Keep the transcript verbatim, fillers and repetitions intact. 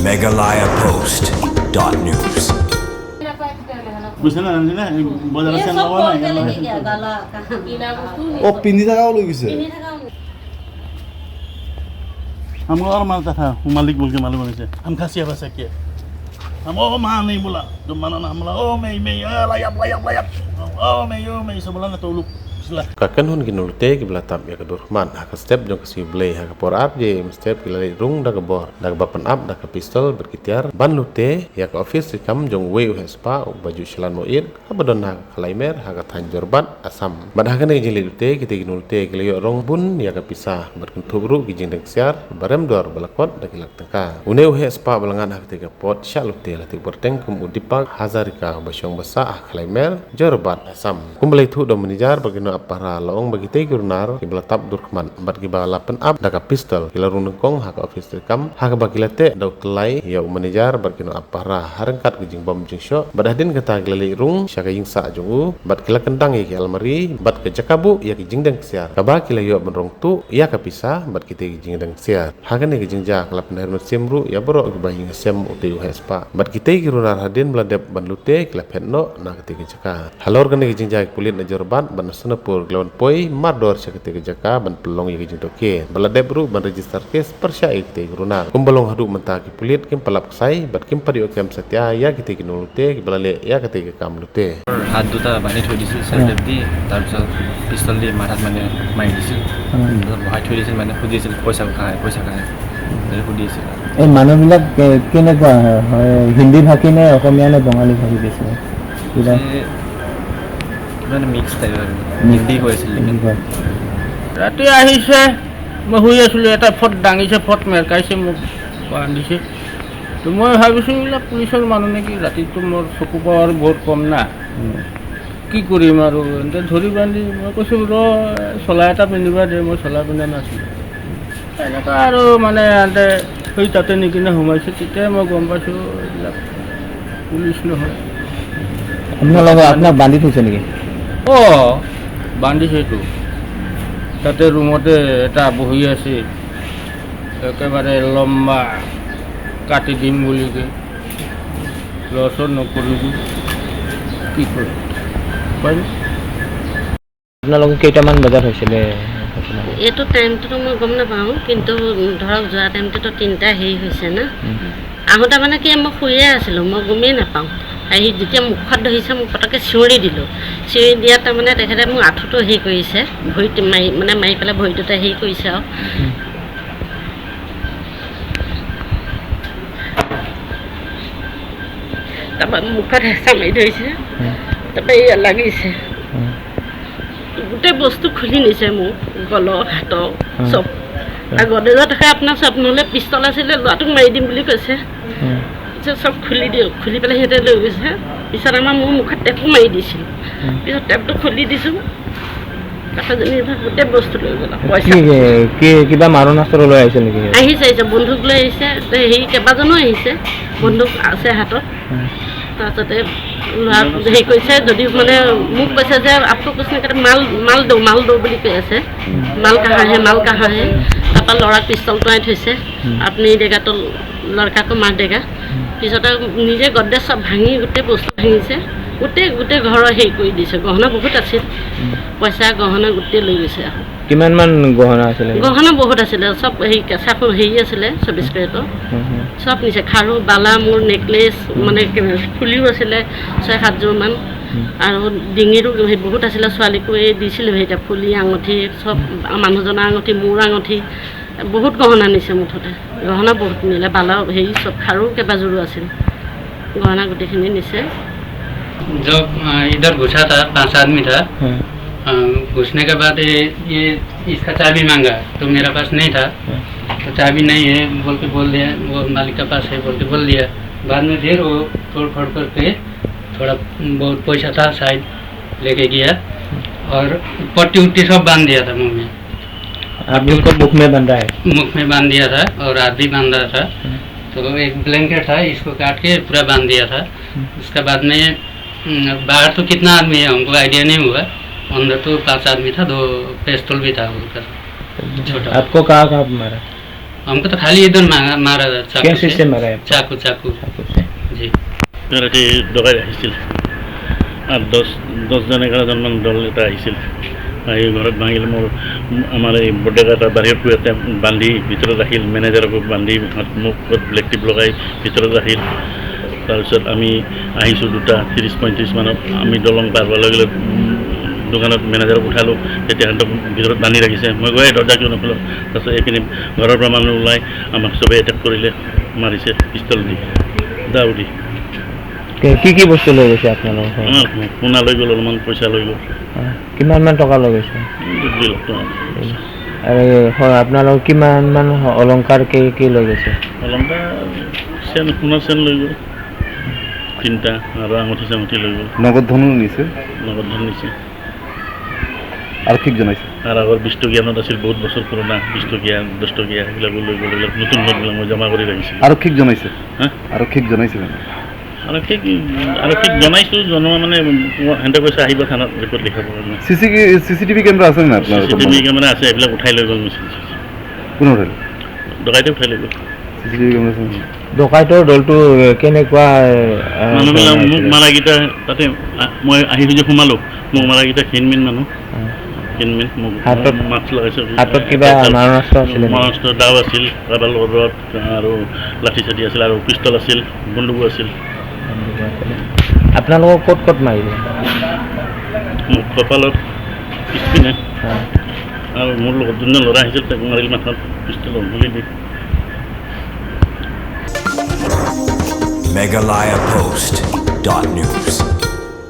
Meghalaya Post dot news. বুজিছে নে, জানিছে নে? এই বজাৰ আছে, লগোৱা নাই, ইয়াত লগোৱা নাই। অ, পিন্ধি থকাও লৈ গৈছে। Hum, और मालता था, वो मालिक बोल के मालूम है। हम खासिया भाषा के। हम ओ मां नहीं बोला, जो माना ना हमला, ओ मैं, मैं, आ, लायप, लायप, लायप। ओ मैं, ओ मैं, सब बोला ना तो लोग, sila. Ka kynhun ki nongñiah lute kiba la tap ïa ka dur khmat ha ka step jong ka sngi Blei ha ka por ar baje mynstep ki la leit rung da ka bor, da kaba pynap da ka pistol bad ki tiar ban lute ïa ka office treikam jong uwei u heh spah uba ju shlan mawit, haba don ha Khalaimer ha ka thaiñ Jorabat, Assam. Bad ha kane ka jingleit lute, kitei ki nongñiah lute ki la ïoh rong bun ïa ka pisa bad kynthup ruh ki jingdeng ksiar ba rem dor ba la kot da ki lak tyngka. Une u heh spah ba la ngat ha katei ka por shah lute la tip kyrteng kum u Deepak Hazarika uba shong ba sah ha Khalaimer, Jorabat, Assam. Kumba la ïathuh da u manager bad ki nongap pahara, la ong ba kitei ki runar kiba la tap dur khmat bad kiba la pynap da ka pistol ki la rung nyngkong ha ka office treikam, ha kaba ki la teh da u tyllai ïa u manager bad ki nongap pahara ha ryngkat ka jingbam jingshoh, bad hadien kata ki la leit rung sha ka ïing sah jong u bad ki la kyndang ïa ki almari bad ka jaka buh ïa ki jingdeng ksiar, kaba ki la ïoh ban rong tuh ïa ka pisa bad kitei ki jingdeng ksiar. Ha kane ka jingjia ka la pynher mynsiem ruh ïa baroh kiba ïeng ha sem utei u heh spah. Bad kitei ki runar hadien ba la dep ban lute ki la phet noh na katei ka jaka. Halor kane ka jingjia ki pulit na Jorabat bad na Sonapur ki la wan poi mardor sha katei ka jaka ban pynlong ïa ka jingtohkit. Ba la dep ruh ban register case pyrshah ïa kitei ki runar. Kumba long haduh mynta ki pulit kim pat lap ksai bad kim pat ïoh kem satia ïa kitei ki nongñiah lute kiba la leh ïa katei ka kam lute. হাত দুটা বান্ধি থৈ দিছিল, চেল টেপ দি, তাৰপিছত পিষ্টল দি মাথাত মানে মাৰি দিছিল। উম। তাৰপিছত বহাই থৈ দিছিল, মানে সুধি আছিল, "পইচা কাহা হে, পইচা কাহা হে?" এনেকৈ সুধি আছিল। এই মানুহবিলাক কে-, কেনেকুৱা হয়? হয় হিন্দী ভাষী নে অসমীয়া নে বঙালী ভাষী বেছি? কিবা এই কিবা এটা মিক্স টাইপ আৰু। মিক্স। হিন্দী কৈছিল। হিন্দী কয়। ৰাতি আহিছে, মই শুই আছিলোঁ, এটা ফট দাঙিছে, ফট মেৰকাইছে, মোক বান্ধিছে। তো মই ভাবিছোঁ এইবিলাক পুলিচৰ মানুহ নেকি, ৰাতিটো মোৰ চকু পাৱাৰ বহুত কম না। উম। কি কৰিম আৰু, এনেকৈ ধৰি বান্ধি মই কৈছোঁ, "ৰ, চলা এটা পিন্ধিবা দে", মই চলা পিন্ধা নাছিলোঁ। এনেকুৱা আৰু মানে সিহঁতে সেই তাতে নিকিনে সোমাইছে, তেতিয়াই মই গম পাইছোঁ এইবিলাক পুলিচ নহয়। আপোনালোকক, আপোনাক বান্ধি থৈছে নেকি? অ', বান্ধিছেতো। তাতে ৰুমতে এটা বহি আছে, একেবাৰে লম্বা, কাটি দিম বুলি কয়। লৰচৰ নকৰিবি। কি কৰিম? উপায় নাই। আপোনালোকে কেইটামান বজাত হৈছিলে ঘটনা? এইটো টাইমটোতো মই গম নাপাওঁ, কিন্তু ধৰক যোৱা টাইমটোতো তিনিটা হেৰি হৈছে না। উম। আহোঁতে মানে কি মই শুয়ে আছিলোঁ, মই গমেই নাপাওঁ। আহি যেতিয়া মুখত ধৰিছে, মই পটককৈ চিঞৰি দিলোঁ। চিঞৰি দিয়াত তাৰমানে তেখেতে মোৰ আঁঠুটো হেৰি কৰিছে, ভৰিত মাৰি, মানে মাৰি পেলাই ভৰিটোতে হেৰি কৰিছে আৰু। উম। তাৰপৰা মুখত হেঁচা মাৰি ধৰিছে, উম। তাৰপৰা এয়া লাগিছে। উম। গোটেই বস্তু খুলি নিছে মোৰ, গলৰ, হাতৰ, উম। চব। উম। আৰু গড্ৰেজত থাকে আপোনাৰ চব, নহ'লে পিষ্টল আছিলে, ল'ৰাটোক মাৰি দিম বুলি কৈছে। উম। পিছত চব খুলি দিয়ক, খুলি পেলাই সিহঁতে লৈ গৈছে। পিছত আমাৰ মোৰ মুখত টেপো মাৰি দিছিল। উম। পিছত টেপটো খুলি দিছোঁ। তাৰপিছত যেনিবা গোটেই বস্তু লৈ গ'ল আৰু কি, পইচা। কি, কিবা মাৰণাস্ত্ৰ লৈ আহিছে নেকি? আহিছে, আহিছে, বন্দুক লৈ আহিছে, তে হেৰি কেইবাজনো আহিছে, বন্দুক আছে হাতত। উম। তাৰপিছতে ল'ৰা হেৰি কৰিছে, যদি মানে মোক কৈছে যে, "আপকো কুছ নাহি কাটে, মাল, মাল দো, মাল দো" বুলি কৈ আছে। উম। "মাল কাহা হে, মাল কাহা হে?" তাৰপৰা ল'ৰাক পিষ্টল টৰাই থৈছে, উম। "আপনি দেগা তো লড়কা কো মাৰ দেগা।" উম। পিছতে নিজে গড্ৰেজ চব ভাঙি গোটেই বস্তু ভাঙিছে, গোটেই, গোটেই ঘৰৰ হেৰি কৰি দিছে। গহনা বহুত আছিল, উম। পইচা গহনা গোটেই লৈ গৈছে। কিমান মান গহনা আছিলে? গহনা বহুত আছিলে, চব হেৰি কেঁচা সোণ হেৰি আছিলে, চৌবিছ কেৰেটৰ। হুম, হুম। চব নিছে, খাৰু, বালা, মোৰ নেকলেছ, হুম। মানে কি, ফুলিও আছিলে ছয় সাতযোৰমান। হুম। আৰু ডিঙিৰো হেৰি বহুত আছিলে, ছোৱালীকো এই দিছিলোঁ, এতিয়া ফুলি, আঙুঠি, চব, হুম। মানুহজনৰ আঙুঠি, মোৰ আঙুঠি, বহুত গহনা নিছে মুঠতে। গহনা বহুত নিলে, বালা, হেৰি, চব খাৰু কেইবাযোৰো আছিল। গহনা গোটেইখিনি নিছে। जब, अ, इधर घुसा था, पांच आदमी था। हाँ। अ, घुसने के बाद ये, ये इसका चाबी मांगा, तो मेरे पास नहीं था। हाँ। तो चाबी नहीं है बोल के बोल दिया, वो मालिक के पास है बोल के बोल दिया। बाद में फिर वो तोड़ फोड़ करके थोड़ा बहुत पैसा था शायद लेके गया, और पट्टी उट्टी सब बांध दिया था मुंह में। आदमी को मुख में बांधा है? मुख में बांध दिया था और हाथ भी बांधा था। हम्म। तो एक ब्लैंकेट था, इसको काट के पूरा बांध दिया था। हम्म। उसके बाद में, हम्म, बाहर तो कितना आदमी है, हमको आइडिया नहीं हुआ। अंदर तो पांच आदमी था, दो पिस्तौल भी था उनका, छोटा। आपको कहाँ, कहाँ पे मारा? हमको तो खाली इधर मारा, मारा था, चाकू से। कैसे मारा है आपको? चाकू, चाकू। चाकू से। जी। ৰাতি ডকাইত আহিছিল। আঠ, দহ, দহজন, এঘাৰজনমান দল এটা আহিছিল। আহি ঘৰত ভাঙিল। মোৰ, আমাৰ এই বৰ্ডেকা এটা বাহিৰত শুই আছে, বান্ধি ভিতৰত ৰাখিল। মেনেজাৰকো বান্ধি হাত মুখত ব্লেক টেপ লগাই ভিতৰত ৰাখিল। তাৰপিছত আমি আহিছোঁ দুটা ত্ৰিছ পঁয়ত্ৰিছ মানত। আমি দলং পাৰ হোৱাৰ লগে লগে, উম, দোকানত মেনেজাৰক উঠালোঁ। তেতিয়া সিহঁতক ভিতৰত বান্ধি ৰাখিছে। মই গৈ, "দৰ্জা কিয় নোখোলো?" তাৰপিছত এইপিনে ঘৰৰ পৰা মানুহ ওলাই আমাক চবে এটেক কৰিলে, মাৰিছে পিষ্টল দি, দাও দি। কি, কি কি বস্তু লৈ গৈছে আপোনালোকৰ ঘৰৰ? আমাৰ সোণা লৈ গ'ল, অলপমান পইচা লৈ গ'ল। অ, কিমান মান টকা লৈ গৈছে? দুই লাখ টকা। আৰু হয়, আপোনালোকৰ কিমান মান অলংকাৰ কি কি লৈ গৈছে? অলংকাৰ চেন, সোণৰ চেন লৈ গ'ল তিনিটা, আৰু আঙুঠি চাঙুঠি লৈ গ'ল। নগদ ধনো নিছে? নগদ ধন নিছে। আৰক্ষীক জনাইছে? আৰু আগৰ বিশ টকীয়া নোট আছিল, বহুত বছৰ পুৰণা, বিশ টকীয়া, দহ টকীয়া, সেইবিলাকো লৈ গ'ল। এইবিলাক নতুন নোটবিলাক মই জমা কৰি ৰাখিছিলোঁ। আৰক্ষীক জনাইছে? হা? আৰক্ষীক জনাইছে জানো? আৰক্ষীক, আৰক্ষীক জনাইছোঁ, জনোৱা মানে, সিহঁতে কৈছে আহিব থানাত ৰিপৰ্ট লিখাবৰ কাৰণে। চি চি, চি চি টি ভি কেমেৰা আছে নে নাই আপোনাৰ? চি চি টি ভি কেমেৰা আছে, এইবিলাক উঠাই লৈ গ'ল মিচিং। কোনে উঠাই? ডকাইতে উঠাই লৈ গ'ল। চি চি টি ভি কেমেৰা আছে নে? ডকাইতৰ দলটো, এ, কেনেকুৱা, এ, মানুহবিলাক ধৰণৰ মোক আছিলে? মাৰাকেইটা তাতে, আ, মই আহি যে সোমালোঁ, মোক মাৰাকেইটা ক্ষীণমিন মানুহ। অ। ক্ষীণমিন, মোক হাতত, মাস্ক লগাইছে। হাতত কিবা এটা মাৰণাস্ত্ৰ আছিলে নেকি? মাৰণাস্ত্ৰ, দাও আছিল, কাৰোবাৰ লগত ৰড আৰু লাঠি চাঠি আছিল আৰু পিষ্টল আছিল, বন্দুকো আছিল। আপোনালোকক ক'ত ক'ত মাৰিলে? মোক কপালত, পিছপিনে। অ। আৰু মোৰ লগত যোনজন ল'ৰা আহিছিল, তাক মাৰিল মাথাত পিষ্টলৰ গুলি দি। Meghalaya Post dot news.